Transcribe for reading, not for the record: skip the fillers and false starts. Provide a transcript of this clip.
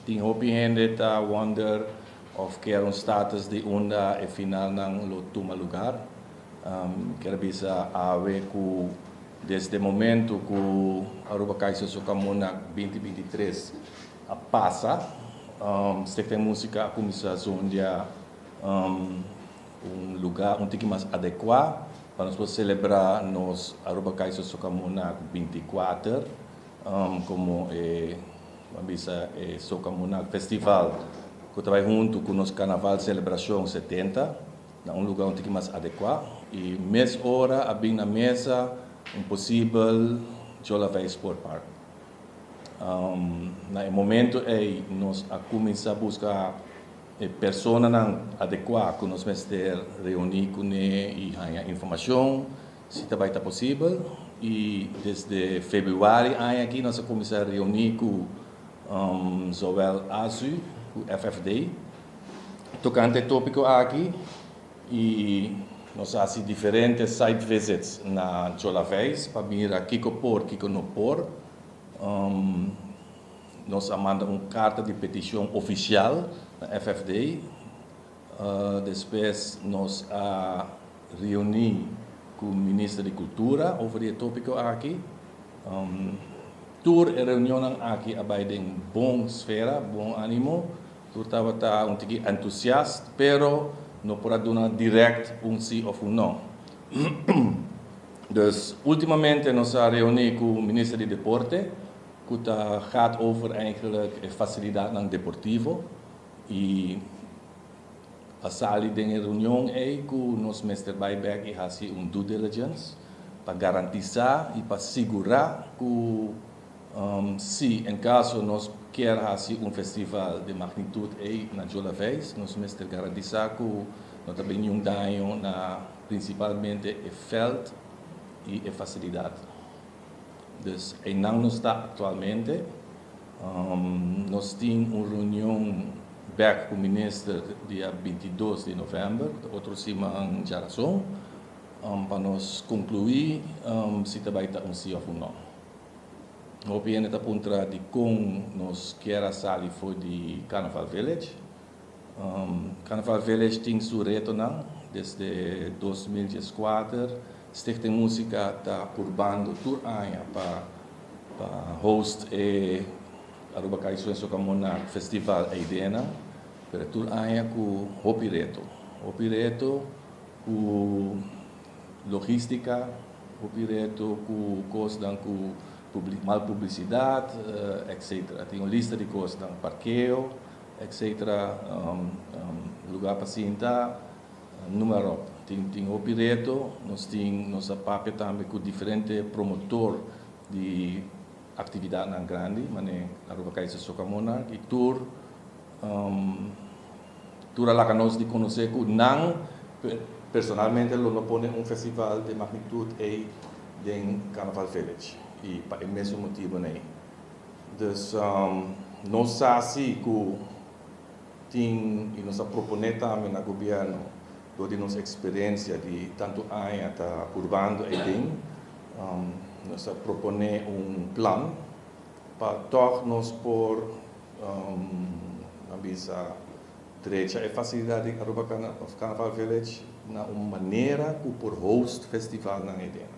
Tin hopi hende ta wonder of kier un status di unda e final nan lo tuma lugar. Kier bisa awe cu desde momento cu Aruba Calypso Soca Monarch 2023 a pasa, Stichting Musica a cuminsa sondia un lugar un tiki mas adecua pa nos por celebra nos Aruba Calypso Soca Monarch 24 como ban bisa, Soca Monarch Festival cu ta bay hunto cu nos Carnaval Celebracion 70 na un lugar un tiki mas adecua y mes ora a bin na mesa un posibel Joe Laveist Sport Park. Na e momento ey nos a cuminsa busca personanan adecua cu nos mester reuni cune y haya informacion si ta bay ta posibel y desde februari aki nos a cuminsa reuni cu zowel ASU cu FFD tocante e topico aki y nos a haci diferente site visits na Joe Laveist pa mira kico por, kico no por. Nos a manda un carta di peticion oficial na FFD. Despues nos a reuni cu Minister di Cultura over e topico aki. Tur e reunion aki a bay den bon sfera, bon animo. Tur tabata un tiki entusiasta, pero no por a duna direct un si of un no. Dus ultimamente nos a reuni cu Minister di Deporte, cu ta gaat over eigenlijk e facilidad deportivo y a sali den e reunion ey cu nos mester bay back y haci un due diligence pa garantisa y pa sigura cu si en caso nos kier haci un festival di magnitud ey na Joe Laveist, nos mester garantisa cu no ta bin ningun daño na principalmente e veld y e facilidad. Dus ey nos ta actualmente. Nos tin un reunion back cu minister dia 22 di november, otro siman diarazon, pa nos conclui si ta bay ta un si of un no. Hopi hende ta puntra di con nos kier sali for di Carnival Village. Carnival Village tin su retonan desde 2014. Stichting Musica ta purbando tur aña pa host e Aruba Calypso Soca Monarch Festival eyden, pero tur aña cu hopi reto. Hopi reto cu logistica, hopi reto cu cosnan cu mal publicidad, etc. Tin un lista di cosnan, parkeo, etc. Lugar pa sinta, numero. Tin hopi reto, nos tin nos papia tambe cu diferente promotor di actividadnan grandi, manera Aruba Calypso Soca Monarch y tur a laga nos di conoce cu nan personalmente lo no pone un festival di magnitud ey den Carnival Village y pa e mesun motibo ey. Dus nos sa cu tin y nos a propone tambe na gobierno door di nos experiencia di tanto aña ta purbando eyden, nos a propone un plan pa toch nos por bisa drecha e facilidad di Aruba Carnival Village na un manera cu por host festivalnan eyden.